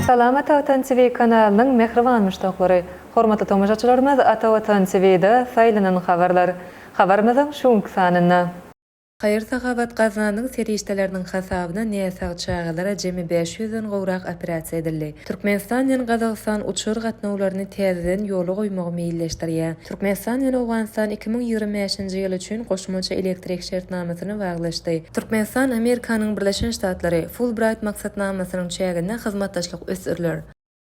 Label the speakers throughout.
Speaker 1: Salam Ata Watan TV kanalynyň mähriban muşdaklary! Hormatly tomaşaçylarymyz Ata Watan TV-de saýlanan habarlar. Habarymyzyň şu günki sanynda. Haýyr-sahawat gaznanyň serişdeleriniň hasabyna näsag çagalara jemi 500 den gowrak operasiýa edildi. Türkmenistan bilen Gazagystan uçar gatnawlaryny täzeden ýola goýmagy meýilleşdirýär. Türkmenistan bilen Owganystan 2025-nji ýyl üçin goşmaça elektrik şertnamasyny baglaşdy. Türkmenistan Amerikanyň Birleşen Ştatlary, Fulbraýt maksatnamasynyň çäginde hyzmatdaşlyk ösdüriler.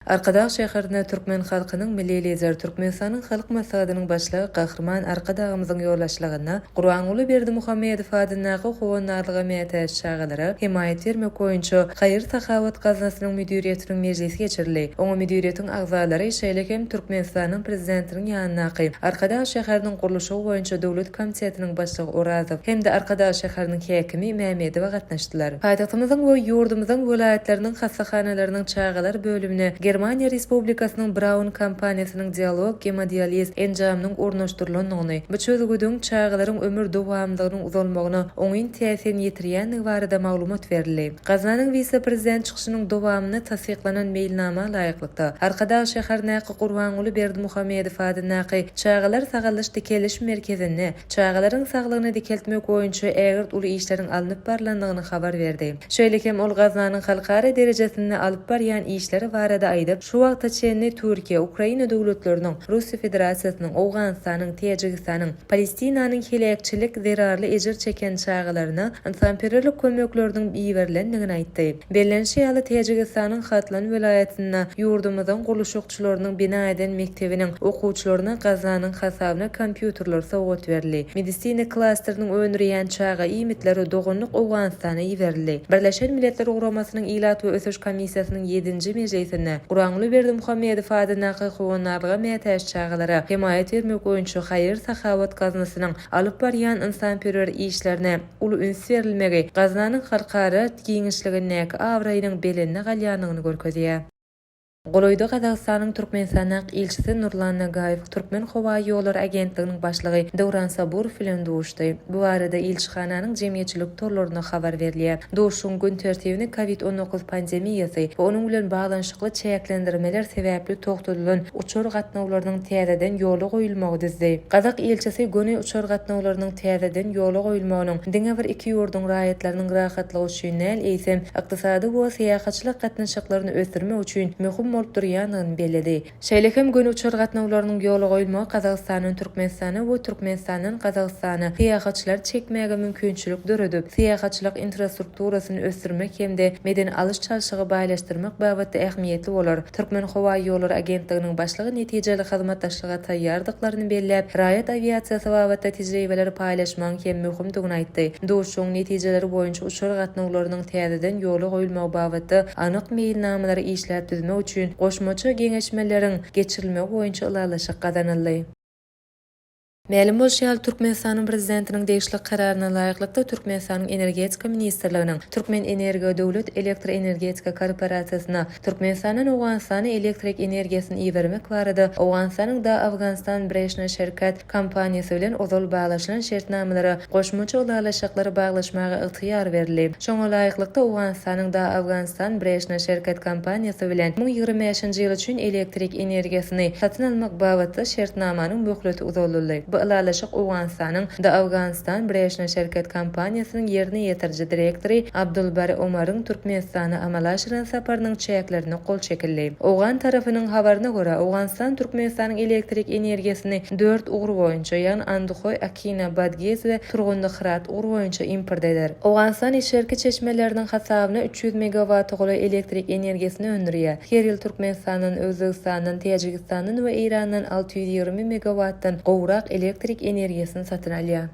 Speaker 1: Arkadag şäherinde türkmen halkynyň Milli Lideri, Türkmenistanyň Halk Maslahatynyň Başlygy Gahryman Arkadagymyzyň ýolbaşçylygynda Gurbanguly Berdimuhamedow adyndaky Howandarlyga mätäç çagalara hemaýat bermek boýunça haýyr-sahawat gaznasynyň müdiriýetiniň mejlisi geçirildi. Oňa müdiriýetiň agzalary, şeýle hem Türkmenistanyň Prezidentiniň ýanyndaky Arkadag şäheriniň gurluşygy boýunça döwlet komitetiniň başlygy Orazow hem-de Arkadag şäheriniň häkimi Mämedowa gatnaşdylar. Paýtagtymyzyň we ýurdumyzyň welaýatlarynyň hassahanalarynyň çagalar bölümine Germaniýa Respublikasynyň Braun kompaniýasynyň Dialog gemodializ enjamynyň ornaşdyrylandygyny, bu çözgüdiň çagalaryň ömür dowamlylygynyň uzalmagyna oňyn täsirini ýetirýändigi barada maglumat berildi. Gaznanyň wise-prezidenti çykyşynyň dowamynda tassyklanan meýilnama laýyklykda, Arkadag şäherindäki Gurbanguly Berdimuhamedow adyndaky Çagalar sagaldyş-dikeliş merkezinde çagalaryň saglygyny dikeltmek boýunça ägirt uly işleriň alnyp barlandygyny habar berdi. Şeýle hem ol gaznanyň halkara derejesinde alyp barýan işleri barada aýdyp, şu wagta çenli Türkiýe, Ukraina döwletleriniň, Russiýa Federasiýasynyň, Owganystanyň, Täjigistanyň, Palestinanyň heläkçilik zerarly ejir çeken çagalaryna ynsanperwerlik kömekleriniň iberilendigini aýtdy. Bellenişi ýaly, Täjigistanyň Hatlan welaýatynda ýurdumyzyň gurluşykçylarynyň bina eden mekdebiniň okuwçylaryna gaznanyň hasabyna kompýuterler sowgat berildi. Medisina klasteriniň öndürýän çaga iýmitleri doganlyk Owganystana iberildi. Birleşen Milletler Guramasynyň Ilat we ösüş komissiýasynyň ýedinji mejlisinde Gurbanguly Berdimuhamedow adyndaky howandarlyga mätäç çagalara hemaýat bermek boýunça haýyr-sahawat gaznasynyň alyp barýan ynsanperwer işlerine uly üns berilmegi gaznanyň halkara giňişligindäki abraýynyň belende galýandygyny görkezýär. Golaýda Gazagystanyň Türkmenistandaky ilçisi Nurlan Nagaýew Türkmenhowaýollary agentliginiň başlygy Döwran Saburow bilen duşdy. Bu barada ilçihananyň jemgyýetçilik torlarynda habar berilýär. Duşuşygyň gün tertibini Covid 19 pandemiýasy we onuň bilen baglanyşykly çäklendirmeler sebäpli togtadylan uçar gatnawlarynyň täzeden ýola goýulmagy düzdi. Gazak ilçisi göni uçar gatnawlarynyň täzeden ýola goýulmagynyň diňe bir iki ýurduň raýatlarynyň rahatlygy üçin däl, eýsem, ykdysady we syýahatçylyk gatnaşyklaryny ösdürmek üçin möhüm bolup durýandygyny belledi. Şeýle hem göni uçar gatnawlarynyň ýola goýulmagy Gazagystandan Türkmenistana we Türkmenistandan Gazagystana syýahatçylary çekmäge mümkinçilik döredip, syýahatçylyk infrastrukturasyny ösdürmek hem-de medeni alyş-çalşygy baýlaşdyrmak babatda ähmiýetli bolar. Türkmenhowaýollary agentliginiň başlygy netijeli hyzmatdaşlyga taýýardyklaryny belläp, raýat awiasiýasy babatda tejribeleri paýlaşmagyň hem möhümdigini aýtdy. Duşuşygyň netijeleri boýunça uçar gatnawlarynyň täzeden ýola goýulmagy babatda anyk meýilnamalary işläp düzmek üçin goşmaça geňeşmeleriň geçirilmegi boýunça ylalaşyk gazanyldy. Mälim bolşy ýaly, Türkmenistanyň Prezidentiniň degişli Kararyna laýyklykda, Türkmenistanyň Energetika ministrliginiň Türkmenenergo döwlet elektroenergetika korporasiýasyna Türkmenistandan Owganystana elektrik energiýasyny ibermek barada Owganystanyň Da Afganistan Breshna Sherkat kompaniýasy bilen ozal baglaşylan şertnamalara goşmaça ylalaşyklary baglaşmaga ygtyýar berildi. Şoňa laýyklykda, Owganystanyň Da Afganistan Breshna Sherkat kompaniýasy bilen 2025-nji ýyl üçin elektrik energiýasyny satyn almak babatda şertnamanyň möhleti uzaldyldy. Bu ylalaşyk Owganystanyň The Afghanistan Breshna Sherkat kompaniýasynyň ýerine ýetiriji direktory Abdul Bari Omaryň Türkmenistana amala aşyran saparynyň çäklerinde gol çekildi. Owgan tarapynyň habaryna görä, Owganystan Türkmenistanyň elektrik energiýasyny dört ugur boýunça, ýagny Andhoý, Akina, Badgiz we Turgundy-Hyrat ugry boýunça import eder. Owganystan içerki çeşmeleriniň hasabyna 300 megawata golaý elektrik energiýasyny öndürýär. Her ýyl Türkmenistandan, Özbegistandan, Täjigistandan we Eýrandan 620 megawatdan gowrak elektrik energiýasyny satyn alýar.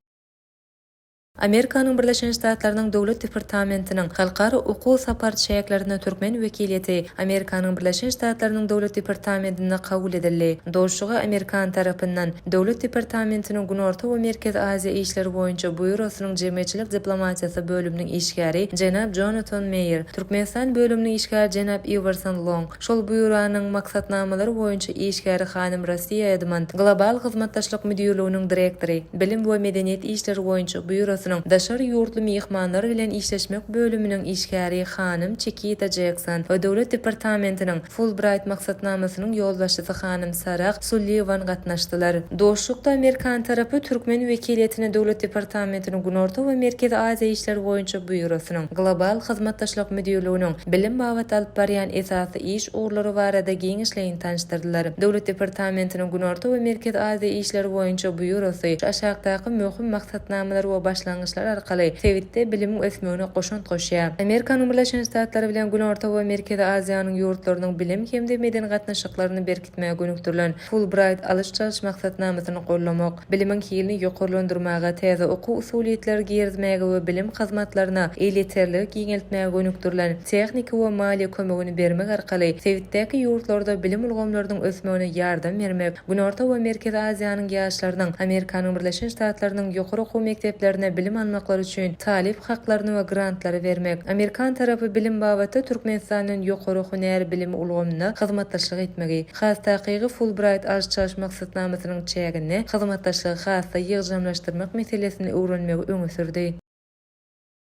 Speaker 1: Amerikanyň Birleşen Ştatlarynyň Döwlet departamentiniň Halkara okuw sapary çäklerinde türkmen wekiliýeti Amerikanyň Birleşen Ştatlarynyň Döwlet departamentinde kabul edildi. Duşuşyga amerikan tarapyndan Döwlet departamentiniň Günorta we Merkezi Aziýa işleri boýunça býurosynyň jemgyýetçilik diplomatiýasy bölüminiň işgäri jenap Jonatan Meýer, Türkmenistan bölüminiň işgäri jenap Iwerson Long, Şol býuronyň maksatnamalary boýunça işgäri hanym Rossiýa Edmond, Global hyzmatdaşlyk müdirliginiň direktory, Bilim we medeniýet işleri boýunça býurosynyň. Býurosynyň daşary ýurtly myhmanlar bilen işleşmek bölüminiň işgäri hanym Çikita Jekson we Döwlet departamentiniň Fulbraýt maksatnamasynyň ýolbaşçysy hanym Sarah Sulliwan gatnaşdylar. Duşuşykda amerikan tarapy türkmen wekiliýetine Döwlet departamentiniň Günorta we Merkezi Aziýa işleri boýunça býurosynyň Global hyzmatdaşlyk müdirliginiň bilim babatda alyp barýan esasy iş ugurlary barada giňişleýin tanyşdyrdylar. Döwlet departamentiniň Günorta we Merkezi Aziýa işleri boýunça býurosy şu aşakdaky möhüm maksatnamalar we başlangyçlar arkaly sebitde bilimiň ösmegine goşant goşýar. Amerikanyň Birleşen Ştatlary bilen Günorta we Merkezi Aziýanyň ýurtlarynyň bilim hem-de medeni gatnaşyklaryny berkitmäge gönükdirilen Fulbraýt alyş-çalyş maksatnamasyny goldamak, bilimiň hilini ýokarlandyrmaga, täze okuw usulyýetleri girizmäge we bilim hyzmatlaryna elýeterligi giňeltmäge gönükdirilen tehniki we maliýe kömegini bermek arkaly sebitdäki ýurtlarda bilim ulgamlarynyň ösmegine ýardam bermek, Günorta we Merkezi Aziýanyň ýaşlarynyň Amerikanyň Birleşen Ştatlarynyň ýokary okuw mekdeplerinde bilim almaklary üçin talyp haklaryny we grantlary bermek, amerikan tarapy bilim babatda Türkmenistan bilen ýokary hünär bilimi ulgamynda hyzmatdaşlyk etmegi, has takygy Fulbraýt alyş-çalyş maksatnamasynyň çäginde hyzmatdaşlygy has-da ýygjamlaşdyrmak meselesini öwrenmegi öňe sürdi.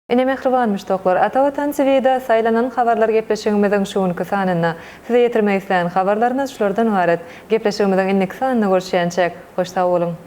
Speaker 1: Ine mähriban muşdaklar, Ata Watan TV-de saýlanan habarlar gepleşigimiziň şu günki sanynda size ýetirmek islän habarlarymyz şulardan ybarat. Gepleşigimiziň indiki sanynda görüşýänçäk, hoş sag boluň!